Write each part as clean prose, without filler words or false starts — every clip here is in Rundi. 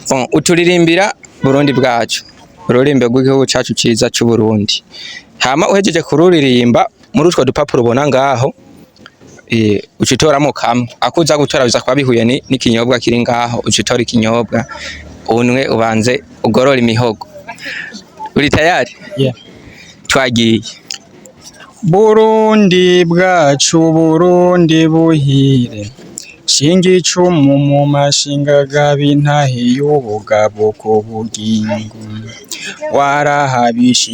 Bon, uturirimbira Burundi bwacu, ururimbo rw'igihugu cacu ciza c'u Burundi. Hama uhejeje kururirimba muri utwo dupapuro ubona ngaho, uca utoramwo kamwe. Ako uza gutora biza kuba bihuye n'ikinyobwa kiri ngaho, uca utora ikinyobwa unwe ubanze ugorore imihogo. Uri tayari? Yeah. Twagiye. Burundi bwacu, Burundi buhire, shinga icumu mu mashinga gaba intahe y'ubugabo ku bugingo, warahabishe.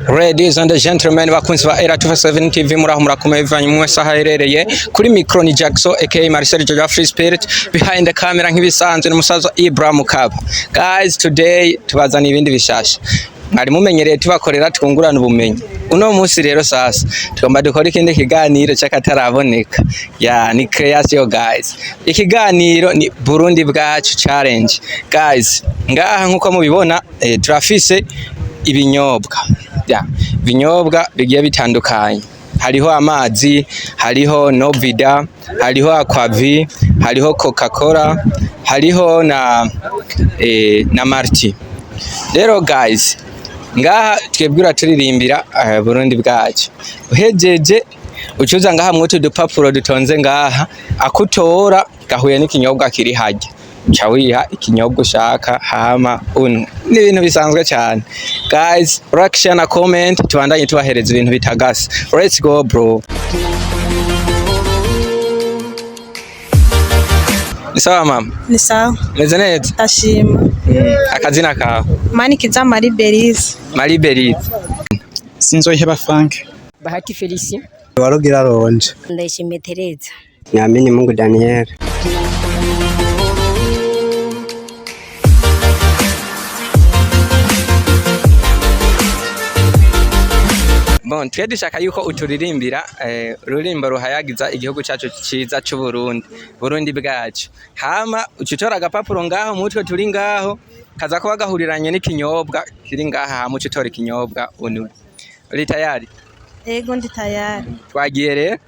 Ladies and gentlemen, bakunzi ba Era 257 TV, muraho murakomeye bivanye mu saha aherereye. Kuri micro ni Jackson aka Marcel Jojo Free Spirit, behind the camera nk'ibisanzwe ni umusaza Ibrahim Kaba. Guys, today tubazana ibindi bishasha mwari mumenyereye tubakorera twungurana ubumenyi. Uno munsi rero sasa tugomba dukora ikindi kiganiro cy'akataraboneka, ya ni creation guys. Ikiganiro ni Burundi bwacu challenge. Guys, ngaha nkuko mubibona, turafise ibinyobwa, ya ibinyobwa bigiye bitandukanye. Hariho amazi, hariho Novida, hariho Aquavi, hariho Coca-Cola, hariho na Marti. Rero guys, ngaha twebwe uraturirimbira Burundi bwacu, uhejeje ucuza ngaha mwutu dupapuro dutonze ngaha, akutora gahuye n'ikinyobwa kiri harya, uca wiha ikinyobwa ushaka hama unwe. Ni ibintu bisanzwe cyane guys. Like, share na comment, tubandanye tubahereza ibintu bitagase. Let's go bro. Ni sawa mama? Ni sawa. Meze neza? Ndashima. Akazina kawe? Manikiza Marie Berize. Marie Berize. Sinzoheba Frank. Bahati Felicien. Warugira Ronje. Ndayishimiye Tereza. Niamini Mungu Daniel. Bon, twe dushaka yuko uturirimbira ururimbo ruhayagiza igihugu cyacu ciza c'u Burundi, Burundi bwacu. Hama uca utora agapapuro ngaho mutwe turi ngaho, kaza kuba gahuriranye n'ikinyobwa kiri ngaha, hama uca utora ikinyobwa unwe. Uri tayari? Ego, ndi tayari. Twagiye rero.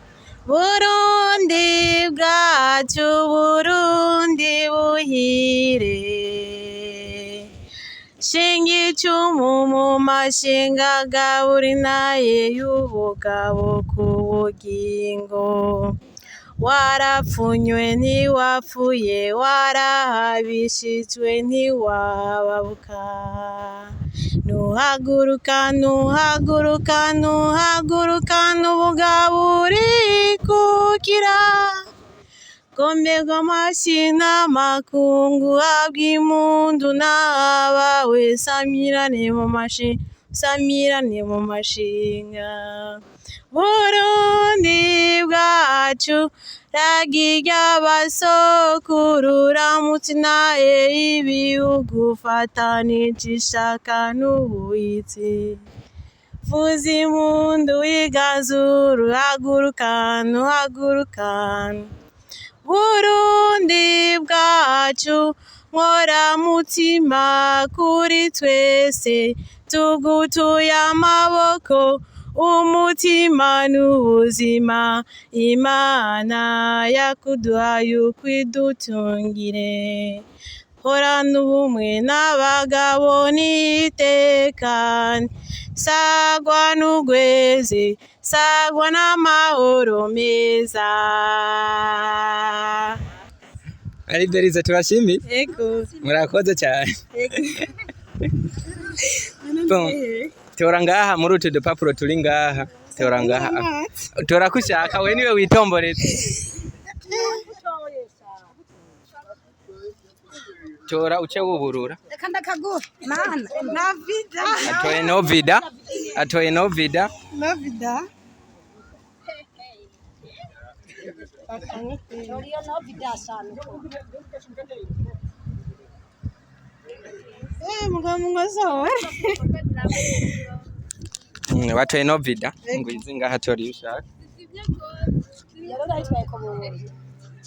Burundi bwacu, Burundi buhire, shinga icumu mu mashinga gaburi naye y'ubugabo ku bugingo, warapfunywe ntiwapfuye, warahabishijwe ntiwababuka, nuhaguruka, nuhaguruka, nuhaguruka n'ubugabo urikukira, komerwa amashyi n'amakungu, habwa impundu n'abawe, samirane mu mashi, samirane mu mashinga. Burundi bwacu, ragi ry'abasokuru, ramutse naye ibihugu fatanije ishaka n'ubuhitsi, vuza impundu y'igazuru, hagurukana, hagurukana. Burundi bwacu, nkoramutima kuri twese, tugutuye amaboko, umutima n'ubuzima, Imana yakuduhaye ukwidutungire, horana ubumwe n'abagabo n'itekane, sagwa n'ugweze, sagwa n'amahoro meza. Marie Berize, tubashimiye. Ego. Murakoze cyane. Bon, tora ngaha muri utu dupapuro turi ngaha, tora ngaha. Tora ko ushaka, we niwe witomboreza. Tora uce wuburura. Reka ndakagura. Mana. Navida. Atoye Novida, atoye Novida. Navida. Toriyo no sana. Mugabo mungosowe. Watoye Novida, ngwizi ngaha, tora iyo ushaka. Yaro ndayitwaye ko buntu.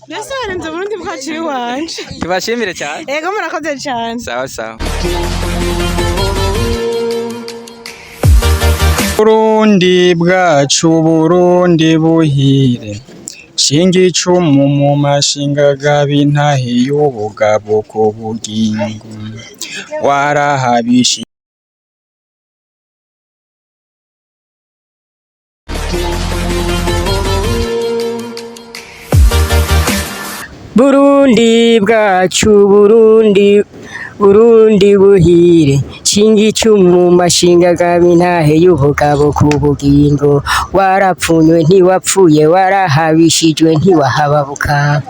Mbese warenze Burundi bwacu iwanje. Tubashimire cyane. Ego, murakoze cyane. Sawa sawa. Burundi bwacu, Burundi buhire, shinga icumu mu mashinga gabintahe y'ubugabo ku bugingo warahabishe. Burundi bwacu, Burundi, Burundi buhire, shinga icumu mashinga gabintahe y'ubugabo ku bugingo, warapfunywe ntiwapfuye, warahabishijwe ntiwahababuka.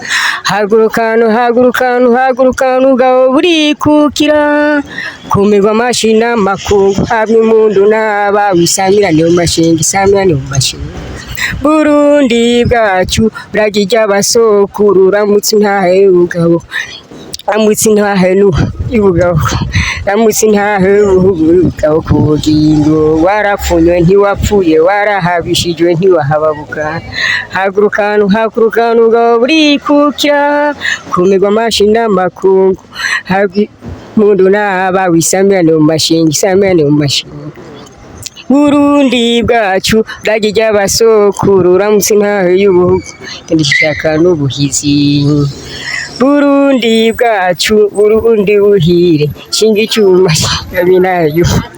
Hagurukanu, hagurukanu, hagurukanu ugabo burikukira, kumirwa amashi n'amakungu, habwa impundu n'abawe, isamirane mu mashinga, isamirane mu mashinga. Burundi bwacu, buragirya abasokuru, ramutse intahe y'ubugabo, ramutse intahe y'ubugabo, ramutse intahe y'ubugabo ku bugingo, warapfunywe ntiwapfuye, warahabishijwe ntiwahababuka. Hagurukanu, hagurukanu ubugabo burikukira, kumirwa amashi n'amakungu, habwa impundu n'abawe, isamirane mu mashinga, isamirane mu mashinga. Burundi bwacu, buragirya abasokuru, ramutse intahe y'ubuhugu, ndishaka n'ubuhizi. Burundi bwacu, Burundi buhire, shinga icyuma bintahe y'ubuhugu.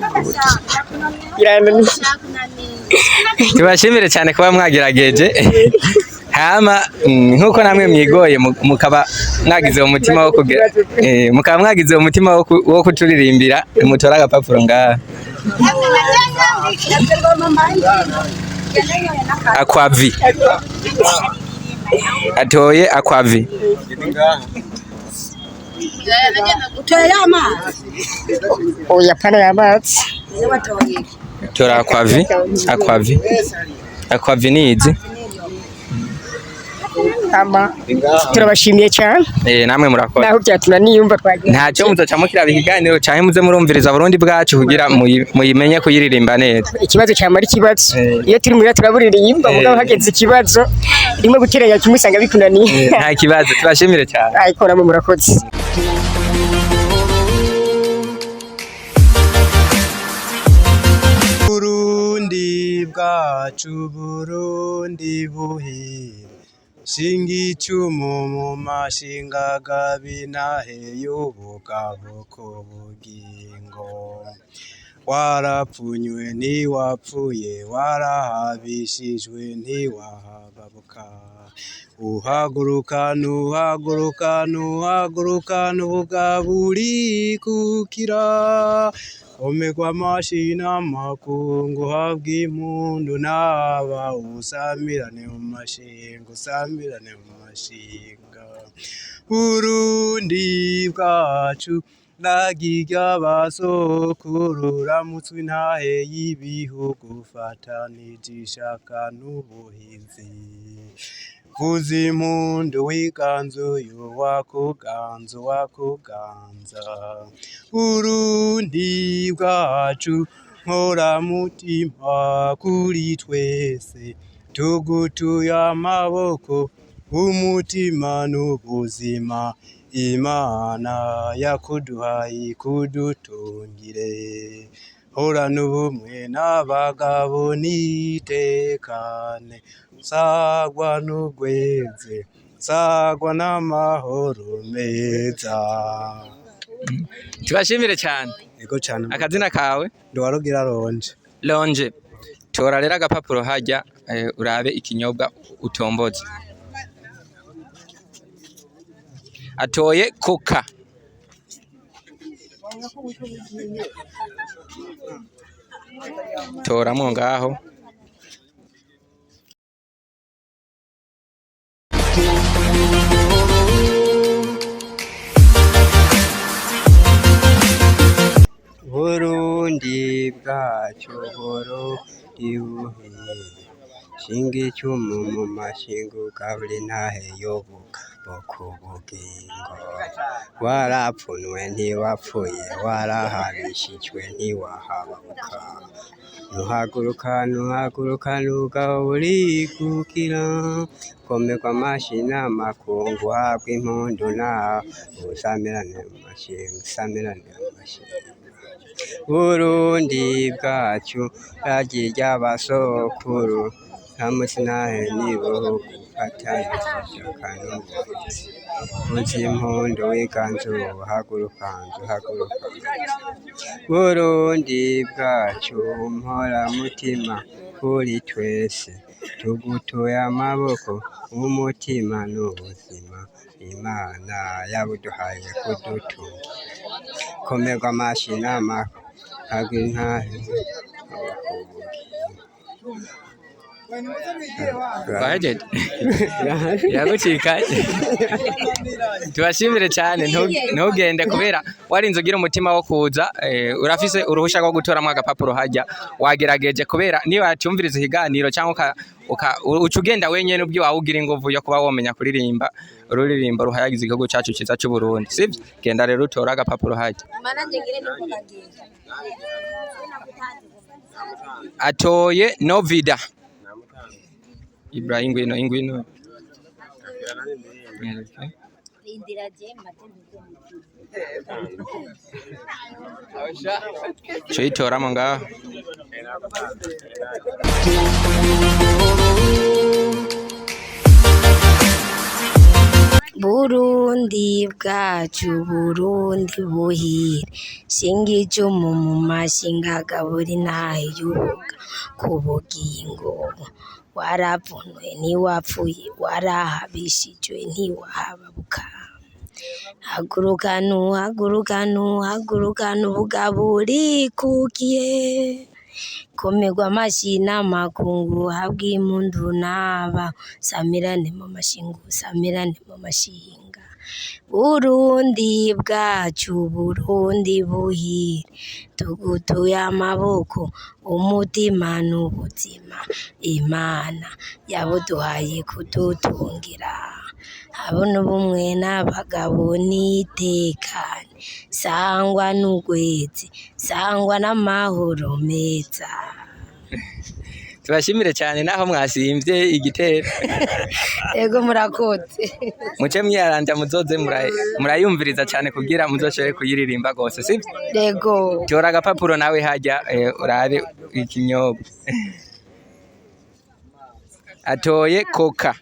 Tubashimire cyane kuba mwagerageje. Hama nkuko namwe mwigoye mukaba mwagize umutima wo kugira mukaba mwagize umutima wo kuturirimbira, mutora agapapuro ngaha. Akwavi atoye akwavi. Oya, pana y'amazi. Tora akwavi, akwavi, akwavi ni izi. Ama turabashimiye cyane. Namwe murakoze. Naho byatunaniye yumva twagiye. Ntacyo, muzoca mukiraba ikiganiro canke muze murumviriza Burundi bwacu kugira muyimenye kuyiririmba neza. Ikibazo cyamara ikibazo. Eh. Iyo turi muhira turaburirimba, mugabo hageze ikibazo rimwe guteranya kimwe usanga bikunaniye. Nta kibazo, tubashimire cyane. Ariko namwe murakoze. Burundi bwacu, Burundi buhire, shinga icumu mu mashinga gabinahe y'ubugabo ku bugingo, warapfunywe ntiwapfuye, warahabishijwe ntiwahababuka. Uhagurukana, uhagurukana, uhagurukana ubugabo urikukira, omerwa amashi n'amakungu, uhabwa impundu n'aba, usamirane mu mashinga, usamirane mu mashinga. Burundi bwacu, ndagirya basokuru, ramutswe intahe y'ibihugu, fatanije ishaka n'ubuhizi, vuza impundu wiganzuye uwakuganza, uwakuganza. Burundi bwacu, nkoramutima kuri twese, tugutuye amaboko, umutima n'ubuzima, Imana yakuduhaye ikudutungire, horana ubumwe n'abagabo nitekane, sagwa n'ugweze, sagwa n'amahoro meza. Tubashimire cyane. Ego cyane. Akazina kawe? Ndiwarugira Ronje. Lonje, tora rero agapapuro hajya, urabe ikinyobwa utomboze. Atoye koka. Toramwo ngaho. Burundi bwacu, Burundi buhire, shinga icumu mu mashinga ugabure intahe y'ubugabo ku bugingo. Warapfunwe ntiwapfuye, warahabishijwe ntiwahababuka. Nuhaguruka, nuhaguruka, nugabo burikukira, komerwa amashi n'amakungu, uhabwa impundu nawe usamirane mu mashinga, usamirane mu mashinga. Burundi bwacu, ragi ry'abasokuru, ntamusinahe n'ibihugu fatanye ishyaka n'ubuyobozi. Vuza impundu wiganzu, haguruka nzu, haguruka nzu. Burundi bwacu, mporamutima kuri twese, tugutuye amaboko, umutima n'ubuzima, Imana yabuduhaye kudutunga. Komerwa amashi n'amako, hagwa intahe Wahejeje iragucika. Tubashimire cyane. Ntugende kubera warinze ugira umutima wo kuza. Urafise uruhusha rwo gutoramwo agapapuro hajya wagerageje, kubera niba wacyumviriza ikiganiro cyangwa uca ugenda wenyene ubwo wawe ugira inguvu yo kuba womenya kuririmba ururirimbo ruhayagiza igihugu cyacu cyiza cy'u Burundi, sivyo? Genda rero utore agapapuro hajya. Atoye Novida Ibrahim, ngwino, ngwino. Cyo yitoramo ngaho. Burundi bwacu, Burundi buhire, shinga icumu mu mashinga, gabura intahe y'ubuga ku bugingo. Waravunwe ntiwapfuye, warahabishijwe ntiwahababuka. Haguruka nuhaguruka nuhaguruka n'ubugabo burikukiye, komerwa amashi n'amakungu, habwa impundu n'aba, samirane mu mashinga, samirane mu mashinga. Burundi bwacu, Burundi buhire, tugutuye amaboko, umutima n'ubuzima, Imana yabuduhaye kudutungira. Habona ubumwe n'abagabo nitekane, sangwa n'ugwezi, sangwa n'amahoro meza. Tubashimire cyane naho mwasimvye igitero. Ego, murakoze. Muce mwiyaranja muzoze murayumviriza cyane kugira muzoshobore kuyiririmba gose, sivyo? Ego. Tora agapapuro nawe hajya, urabe ikinyobwa. Atoye koka.